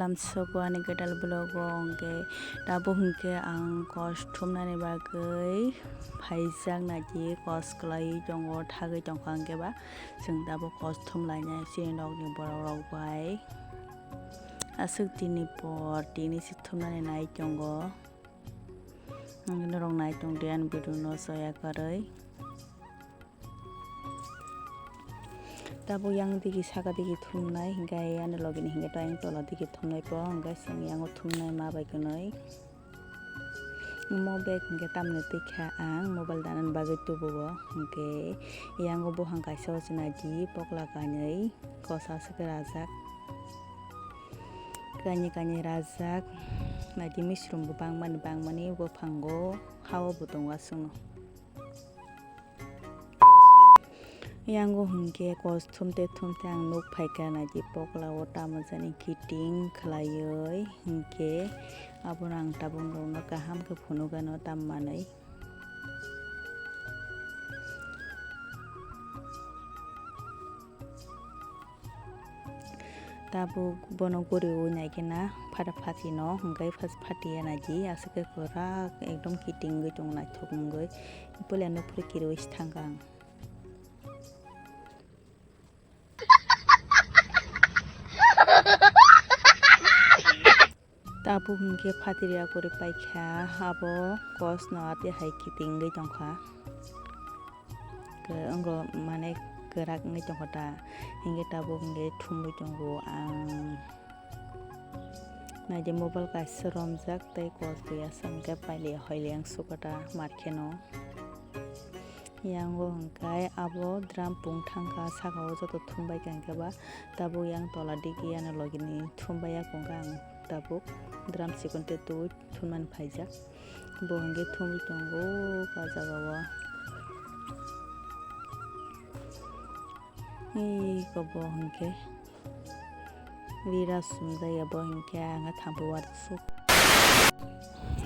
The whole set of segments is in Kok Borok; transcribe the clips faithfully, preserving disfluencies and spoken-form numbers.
Amsoko ani kwtal vlog o hwnkhe tabuk hwnkhe ang kos thumnani bagwi phaijak naidi kos kwlaiwi tongo, thagwi tongkha hwnkhe ba chwng tabuk kos thumlainai chini nokni borok rok bai. Aswk tini por tini se thumnani nai tongo. Norok nai tongdi ani video no soya kwrwi. Tabuk yang digi saka digi thumnai, hinkhe ani logi ni hinkhe to ayang tola digi thumnai po, hinkhe chwng yango thumnai ma bai kwnwi. Mo bag hinkhe tamni twi kha ang mobile danani bagwi tubuo, hinkhe yango buphang kaisa o chwng naidi pokla kainwi kosa se rajak, kainwi kainwi rajak, naidi misrumbo bangmani bangmani buphango ha o bo tongo aswkno. Yango hwnkhe kos thumte thumte ang nuk phaikha naidi pokla o tamo jani kiting khwlaiwi hwnkhe abono ang tabuk norokno kaham khe phunukgano tam manwi. Tabuk bono guriwi naikhe na phata phatino hwnkhe phas phatiya naidi aswk khe kwrak ekdom kiting wngwi tongo naithok wngwi puila nukphuru kiriwi se thangkha ang. Tabuk hwnkhe phatiri akwrwi paikha, abo kosno atwi hai kitingwi tongkha. Khe wngo mane kwrak wngwi tongkha ta, hinkhe tabuk hwnkhe thumwi tongo ang. Naidi mobile kaisa romjak tei kos twi aswk hwnkhe pailiya hoiliya wngsukha ta mar kheno. Yango hwnkhe abo drum pung thangkha, saka o joto thumbai kha, hinkhe ba tabuk yang tola digi ano logi ni thumbai ya kung kha ang tabuk drum chikon te twi thumani phaijak. Bo hwnkhe thumwi tongo o jaga o. Iko bo hwnkhe. Rira sumjaya bo hinkhe ang thampu warsuk.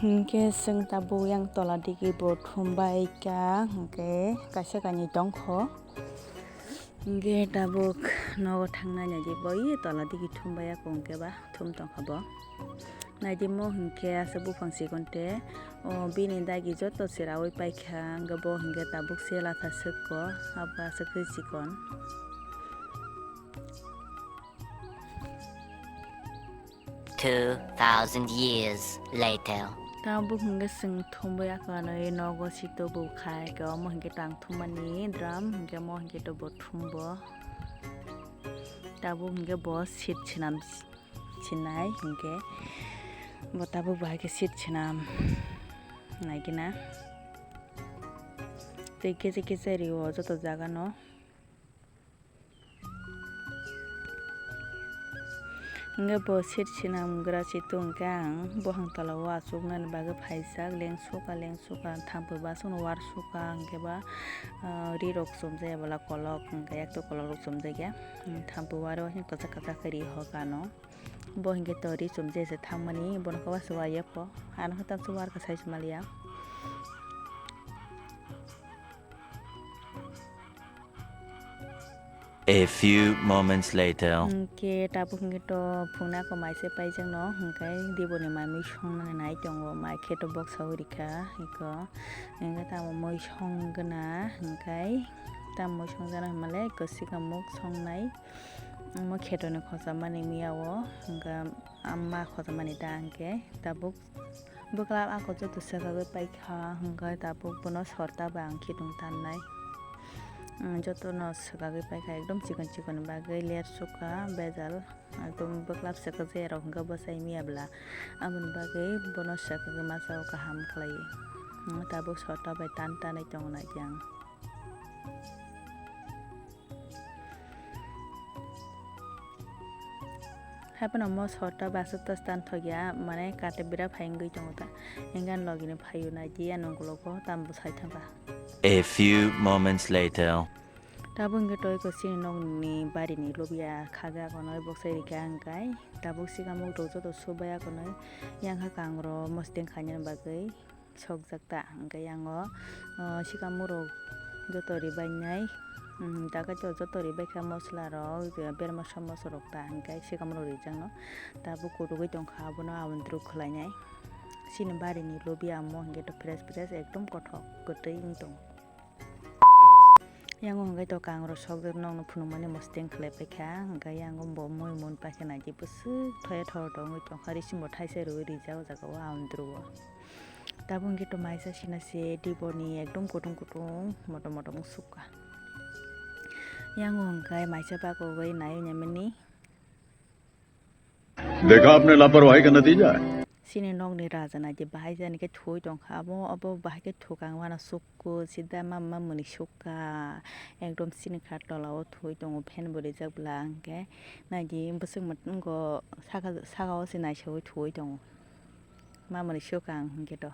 Hinkhe chwng tabuk yang tola digi bo thumbai kha hinkhe kaisa kainwi tongkho. Hinkhe tabuk nogo thangnai naidi bo i tola digi thumbai ya kung khe ba thum tongkha bo. Naidi mo hinkhe aswk buphang chikon te o bini dagi joto cheraui paikha hinkhe bo hinkhe tabuk se latha swkgo abo aswk khe chikon. Two thousand years later. Tabuk hwnkhe chwng thumbai akanwi nogo sito bo khai khe omo hwnkhe tang thummani drum hwnkhe mo hwnkhe to bo thumbo. Tabuk hwnkhe bo seat swnam sinai hwnkhe bo tabuk bahai khe seat swnam naikhe na tei keche keche rio joto jaga no. Hwnkhe bo seat swnam gra se tongkhe ang buphang tola o achuknani bagwi phaijak, lengsuka lengsuka thampui bo aswkno uarsukha, hwnkhe ba, ah, ri rok chumjaya bwla kolok, hwnkhe yakto kolok rok chumjakya, thampui uaro kwchak kwchak khe ri hokha ano. Bo hwnkhe to ri chumjaya se thangmani, bono khe uasu uayapho, ano khe tamsa uarkha sai se maliya. A few moments later. Hwnkhe tabuk hwnkhe to phungna kok mai se paijakno, hwnkhe diboni mai mui songnani nai tongo, mai khe to boksa ui rikha, eko hwnkhe tamo mui songna, hwnkhe tamo mui songjana hinmale kwchwkha muk songnai, omo khetoni khosa mani miya o, hwnkhe ma khosa mani ta hwnkhe tabuk. Bwkla ako joto swkagwi paikha, hwnkhe tabuk bono sorta bai ang khitung tannai. Ang jotono swkagwi paikha, ekdom chikon chikon bagwi lersukha bejal, ekdom bwkla swkajaya rok hwnkhe bwsai miya bwla, aboni bagwi bono swkagwi masa o kaham khlaiwi. Ang tabuk sorta bai tan tanwi tongo naidi ang. Haiphano mo sorta basa ta stanthokya, mane kate bira phai wngwi tongo ta. Hingke ani logini phaio naidi, ani ukulukgo tambo sai thangkha. A few moments later. Tabuk hingke toiko chini nokni barini lobya khaga kono boksai rikha hingkai. Tabuk sikamuk rok joto subaya kono yangkha kangrok mosodeng khainani bagwi. Sokjak ta, hingke yango, o, sikamurok joto ribainai, Daga to joto ribai kha mosla rok, berma samosa rok ta hingke sikamoro rijakno. Tabuk kudugo tongkha abono aboni dru khwlainai. Chini barini lobia amo hingke to fresh fresh ekdom kothok kwtwi wng tongo. Yango hingke to kangrok sokjak nokno phunukmani mosting khlai paikha, hingke yango bo mui mun paikha naidi bwswk thoya thoro tongwi tongkha, risimbo thaisa rwi rijak o jaga o aboni dru o. Tabuk hingke to maisa sina se diboni ekdom kutung kutung motom motom wng sukha. Yango hingke maisa bagwi nai nai mani. देखा आपने लापरवाही का नतीजा है। Chini nokni raja naidi bahai jani khe thwi tongkha, abo obo bahai khe thukang mano sukku sida ma ma muni sukha, ekdom chini kha tola o thwi tongo fan bo rijak bwla hingke naidi bwswk mwtwngo saka saka o se naisawi thwi tongo ma muni sukha ang hingke to.